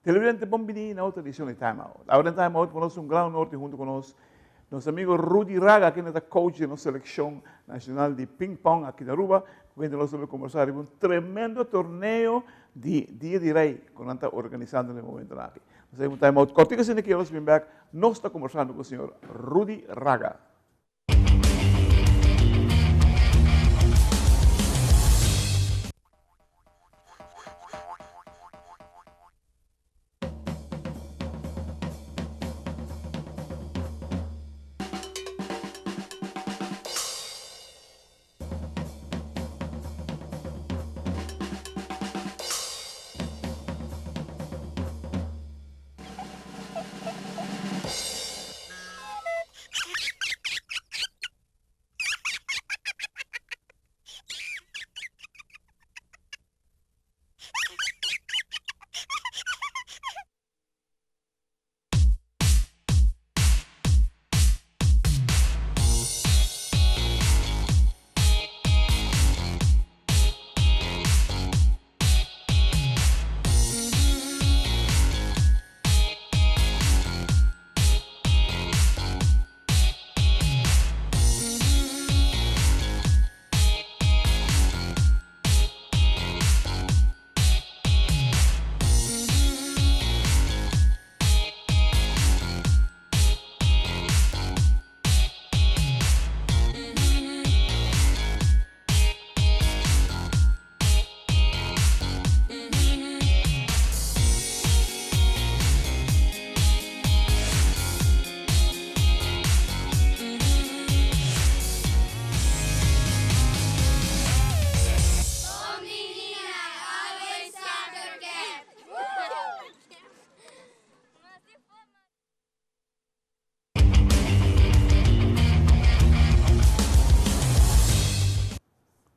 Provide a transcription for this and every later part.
Televidente bon bini na otro edicion di Time Out. Awor den Time Out pa nos un gran honor tin hunto cu nos nos amigo Rudy Raga kende ta coach di nos seleccion nacional di ping pong aki na Aruba cu kende nos ta bay conversa riba un tremendo torneo di Dia di Rey cu nan ta organisando na e momentonan aki. Nos ta bay un Time Out cortico asina ki nos bin bek nos ta conversando cu señor Rudy Raga.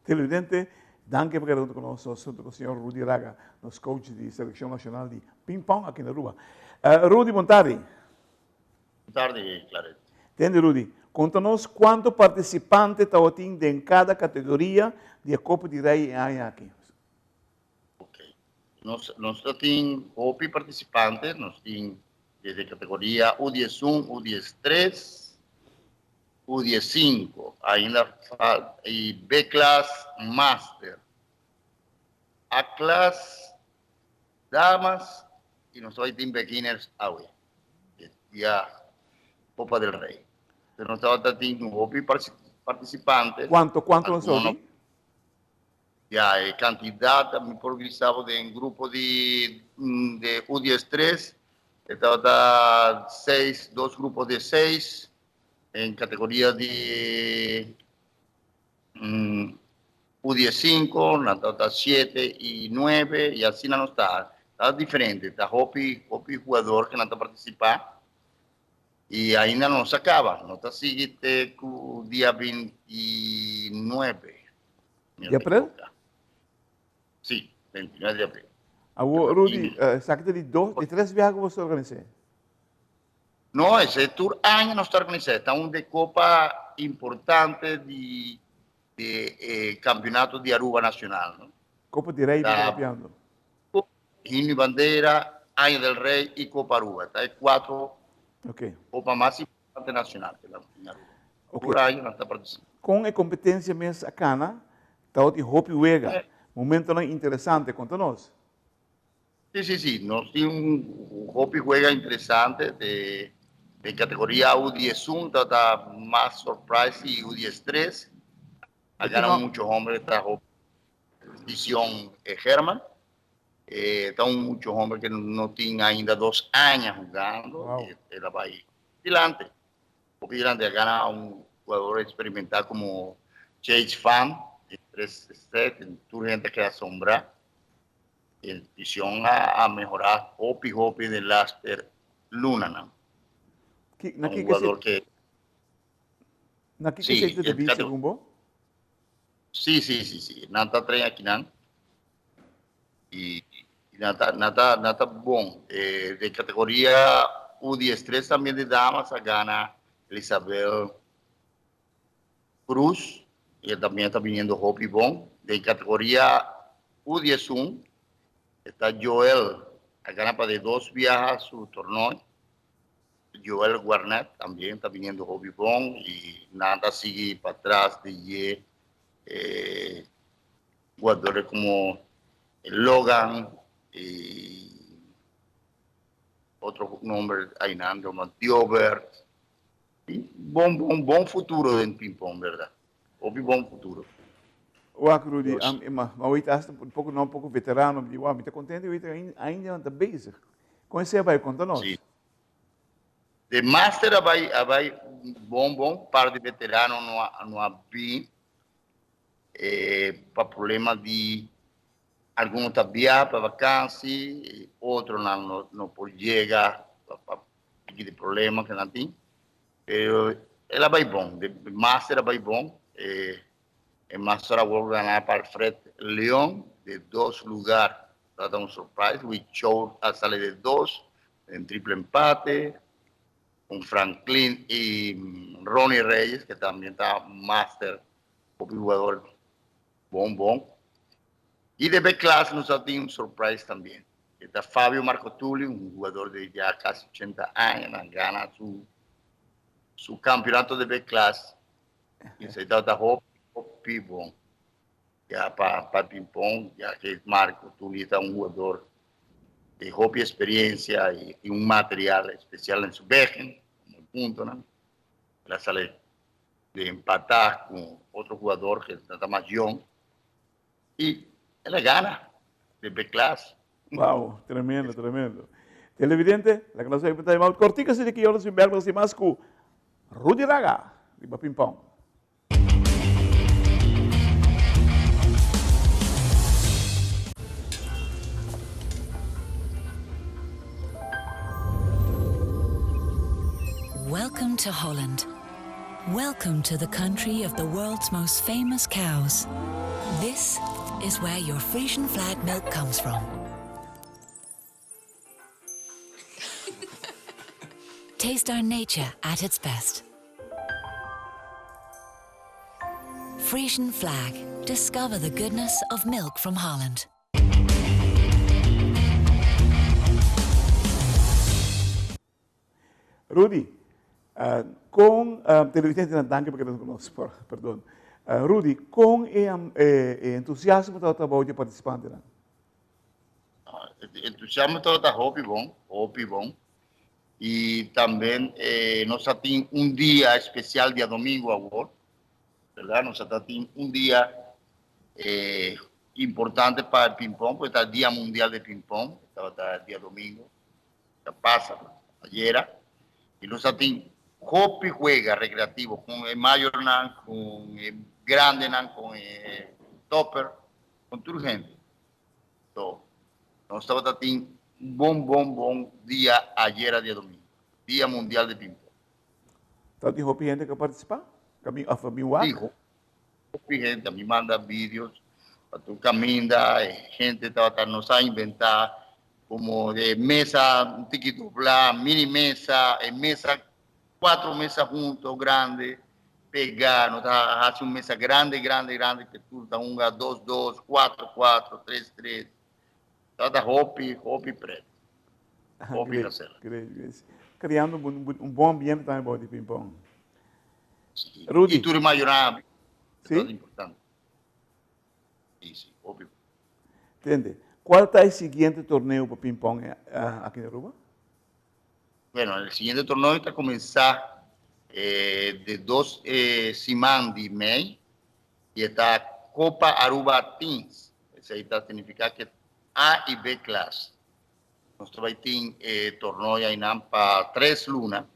Televidente, danki pa keda hunto ku nos, nos hunto ku señor Rudy Raga, nos coach di seleccion nacional di ping pong aki na Aruba. Rudy, bon tardi. Bon tardi, Claret. Tende Rudy, konta nos kuantu partisipante tabatin den kada kategoria di e Kopa di Rei e aña aki. Ok. Nos, nos ta tin hopi participante, nos tin desde categoria U11, U13, U15, ainda fal, y B class Master, A class Damas y nos ta tin beginners awe, dia Copa del Rey. Pero nos tabata tin hopi participante. Cuanto, cuanto nos tabatin? Ya, e kantidat mi por bisa bo den grupo di de U diestres e tabata seis, dos grupo di seis, den kategoria di U diesinko nan tabata siete i nuebe i asina nos ta. Ta diferente, ta hopi hopi hugador ku nan ta partisipá i ainda no sa kaba, no ta sigui te ku dia 29. Di april? Sí, 29 di april. Awo, Rudy, esaki ta di dos, di tres biaha ku boso ta organis'é? No, ese tur aña nos ta organis'é. Ta un de kopa importante di di e kampeonato di Aruba Nacional, no? Kopa di Rei bo ta papiando? Himno y Bandera, Aña del Rey y Copa Aruba. Ta e cuatro copa mas importante nacional que in Aruba. Tur aña nan ta participa. Con e competencia mes a cana? Tabatin hopi wega, momentonan interesante. Conta nos. Si, si, si. Nos tin un hopi wega interesante. Den categoria U diesun tabata mas surprise y U diestres. A gana mucho hombre ta hopi. Vision Herman ta un mucho homber que no tin ainda dos aña hugando. El a bay dilante, hopi dilante. A gana un jugador experimental como Chase Fan en tres set. Tur hende a keda asombra. E Vision a mehora hopi hopi den laster lunanan. Un jugador que. Na kiko esei ta debí segun bo? Sí, sí, sí, sí. Nan ta train akinan y nan ta, nan ta, nan ta bon. Eh, den categoria U13 también de damas a gana Elisabel Cruz. Ella también ta viniendo hopi bon. Den categoria U11 está Joel. A gana pa di dos biaha su torneo. Joel Guarnet tambe ta biniendo hopi bon y nan ta sigui patras di dje jugadores como Logan y otro nomber aynan como Diobert. Y bon, bon, bon futuro den ping-pong, berdad. Hopi bon futuro. Wak Rudy, ma ma hasta un poco no un poco veterano, di wak, mi ta contento wit ainda nan ta bezig. Con esei bai conta nos? Sí. De master a bai a bai bon bon, par di veterano no a no a bin pa problema di algun ta bia pa vakansi, otronan no no por yega pa pa di problema ku nan tin. Pero el a bai bon, de master a bai bon. E master a wòrdu ganá pa Alfred Leon de dos lugar. Tabata un surprise. Wi Chow a sali de dos den triple empate con Franklin y Ronnie Reyes que también ta master, hopi jugador bon bon. Y de B-class nos a tin un surprise también. E ta Fabio Marcotulli, un jugador de ya casi 80 aña, nan gana su su campeonato de B-class. Y esey tabata hopi, hopi bon. Ya pa pa ping-pong, ya que Marco Tulli ta un jugador de hopi experiencia y, y un material especial en su backhand, como el punto, ¿no? El a sali de empatar con otro jugador que ta mas jong y el a gana de B-class. Wow, tremendo, tremendo. Televidente, la que nos vai time out cortico así de que yo nos inverno sin más ku Rudy Raga, riba ping pong. Welcome to Holland. Welcome to the country of the world's most famous cows. This is where your Frisian flag milk comes from. Taste our nature at its best. Frisian flag. Discover the goodness of milk from Holland. Rudy, con televidentenan danki pa keda cu nos, perdon. Rudy, con e entusiasmo tabata bou di e participantenan? E entusiasmo tabata hopi bon, hopi bon. Y tambe nos a tin un dia especial diadomingo awor, berdad? Nos a ta tin un dia importante pa e ping pong, porque ta dia mundial de ping pong, tabata diadomingo. Ta pasa ayera y nos a tin hopi juega recreativo con e mayornan, con e grandenan, con e topper, con tur hende. So, nos tabata tin un bon, bon, bon dia ayera diadomingo, Dia Mundial de Ping Pong. Tabatin hopi hende cu a participa? Cu a bin, of a bin wak? Sí, hopi hende. A mi manda videos pa tur caminda. E hende tabata, nos a inventa Como e mesa un tiki doblá, mini mesa, e mesa, cuatro mesa hunto grande, pegá, no ta haci un mesa grande, grande, grande, que tur ta hunga dos, dos, cuatro, cuatro, tres, tres. Tabata hopi, hopi pret. Hopi gezellig. Great, great. Creando un, un bon ambiente tambe bou di ping pong. Sí. Rudy. Y tur e mayoran. Sí. Dat importante. Sí, sí, hopi. Tende, cual ta e siguiente torneo pa ping pong aki na Aruba? Bueno, e siguiente torneo ta cuminsa de dos siman di mei y e ta Copa Aruba Teams. Esey ta significa que A y B class. Nos ta bay tin e torneo aynan pa tres luna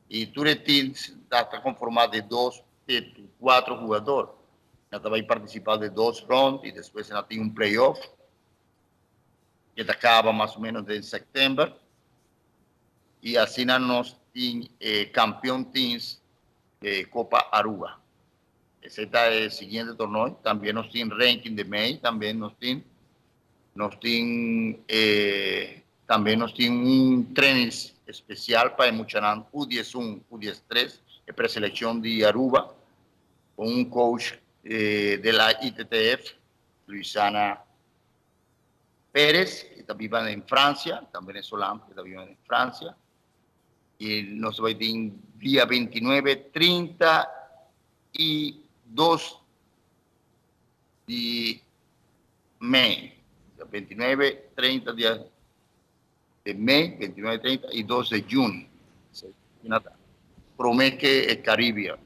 y tur e teams ta conforma di dos te cuatro jugador. Nan ta bay participa de dos round y despues nan tin un playoff que ta caba mas o menos den september y asina nos tin e campeon teams de Copa Aruba. Esey ta e siguiente torneo. Tambe nos tin ranking de mei, tambe nos tin. Nos tin e tambe nos tin un training especial pa e muchanan U11, U13, e preseleccion di Aruba, con un coach de la ITTF, Luisana. Pérez, ku ta biba den Fransia, ta un venezolano ku ta biba den Fransia. I nos bai tin dia 29, 30 i 2 di mei. 29, 30 dia di mei, 29, 30 i 2 di juni. Promé ku e Caribbean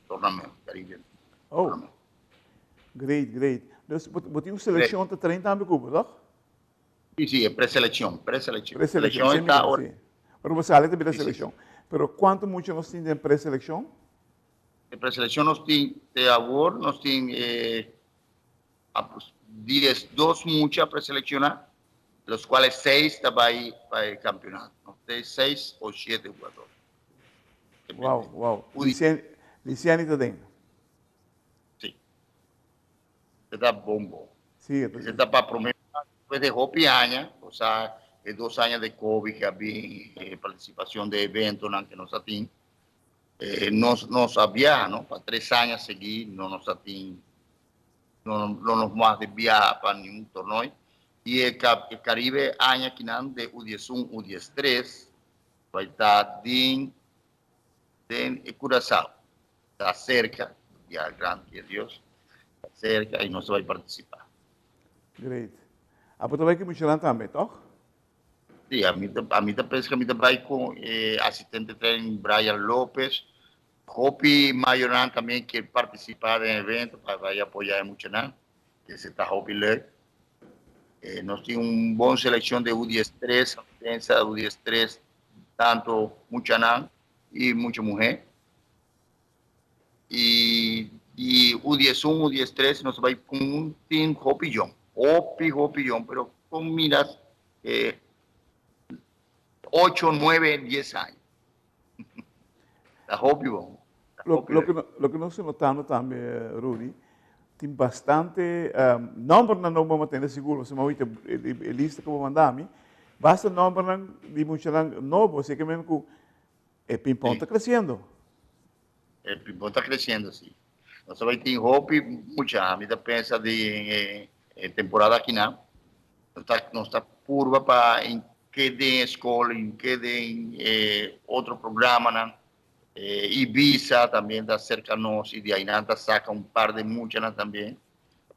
Tournament. Caribbean Oh, Tournament. Great, great. Dus bo tin un selekshon ta train tambe ku bo, toch? Sí, sí, e preselekshon, preselekshon. Preselekshon, Selekshon sí, ta mi ora. sí. Pero bo sali ta bira Sí, sí, sí. selekshon. Pero kuantu mucha nos tin den preselekshon? E preselekshon nos tin, te awor nos tin eh, apos 12 mucha preselekshoná, los kuales 6 ta bai pa e kampionato. Nos tin 6 o 7 hugador. Wow, wow. Udi. Lisiani, Lisiani ta den. Sí. E ta bon bon. Sí, e ta- E ta pa promé despues di hopi aña, o sea, e 2 aña di COVID ku a bin, partisipashon di eventonan ku nos tin, nos a biaha, no? Pa 3 aña siguí, no nos tin, no, no nos mas di biaha pa ningun torneo. I e Caribe aña akinan di U11, U13, bai ta den Curaçao. Ta serka, ya grandi Dios, ta serka i nos bai partisipá. Great. Ah, bo ta bai ku Michelin tambe, toch? Sí, ami ta pensa ku ami ta bai ku asistente training Brian Lopez. Hopi mayornan tambe ke partisipá den evento pa bai apoyá muchanan. Esei ta hopi leuk. Nos tin un bon selekshon di U13, pensa U13, tantu muchanan i mucha muhé. I U11, U13, nos bai ku un team hopi yòn. Hopi, hopi yòn, pero kon mira 8, 9, 10 aña. Ta hopi bon. Ta hopi Lo, leuk. Loke nos ta notando tambe, Rudy, tin bastante nòmbernan no bo tene sigur, si mi e lista ku bo manda mi, basta nòmbernan di muchanan nobo, asina ke men ku e ping-pong ta kresiendo. E ping-pong ta kresiendo, sí. Nos bai tin hopi mucha, mi ta pensa di temporada akinan. Nos ta purba pa keda skol, keda otro programanan. Ibiza tambe ta serka nos i di einan ta saka un par di muchanan tambe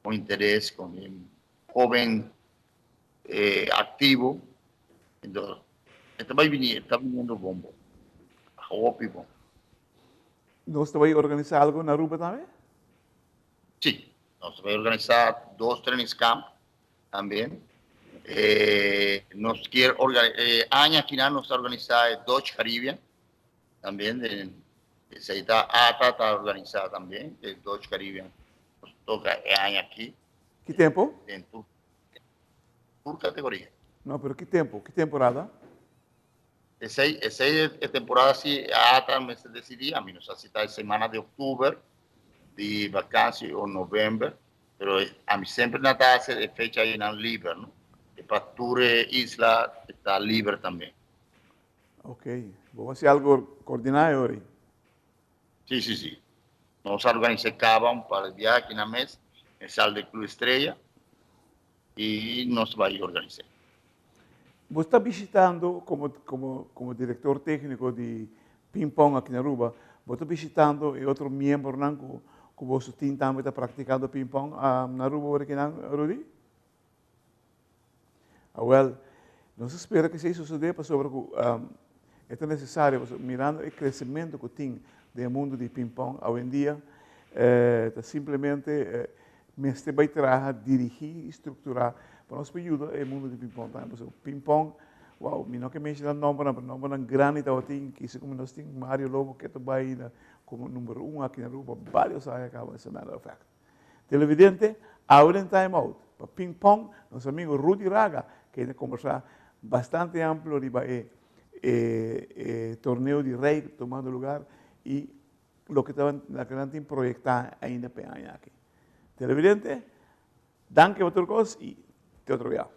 ku interes, ku hóben aktivo. Anto, ta bai bini, ta bini bon bon. Hopi bon. Nos ta bai organisá algu na Aruba tambe? Sí, nos ta bai organisá dos training camp tambe. Nos ke aña akinan nos ta organisá Dutch Caribbean tambe. Esei ta ATA ta organisá tambe, Dutch Caribbean. Nos toka e aña aki. Ki tempu? Den tur kategoria. No, pero ki tempu? Ki temporada? Esei e temporada sí ATA mester disidí, ami no sa si ta siman di òktober, di vakansi òf novèmber, pero ami semper nan ta hasi e fecha einan liber, no? I pa tur isla ta liber tambe. Ok. Bo hasi algu koordiná ori. Sí. Nos a organisá kaba un par di biaha aki na mes, den sala di Club Estrella, i nos bai organisá. Bo ta bishitando komo direktor tékniko di ping-pong aki na Aruba, bo ta bishitando e otro miembronan ku bo team tambe ta praktikando ping-pong na Aruba awor akinan, Rudy? Ah, well, nos ta spera ku esei sosodé pasobra ku ta nesesario, mirando e kresementu ku tin den e mundu di ping-pong awendia, ta simplemente mester bai traha, dirigí i strukturá pa nos por yuda e mundu di ping-pong tambe. Pasobra ping-pong, wow, mi no ke menshoná nòmbernan, pero nòmbernan grandi tabatin, kisa komo nos tin Mario Lobo ke ta bai komo number un aki na Aruba varios aña kaba, as a matter of fact. Televidente, awe den Time Out pa Ping Pong, nos amigu Rudy Raga ke ta kombersá bastante amplio riba e torneo di Rey tumando lugar i loke ta loke nan tin proyektá ainda pa e aña aki. Televidente, danki pa tur kos i te otro biaha.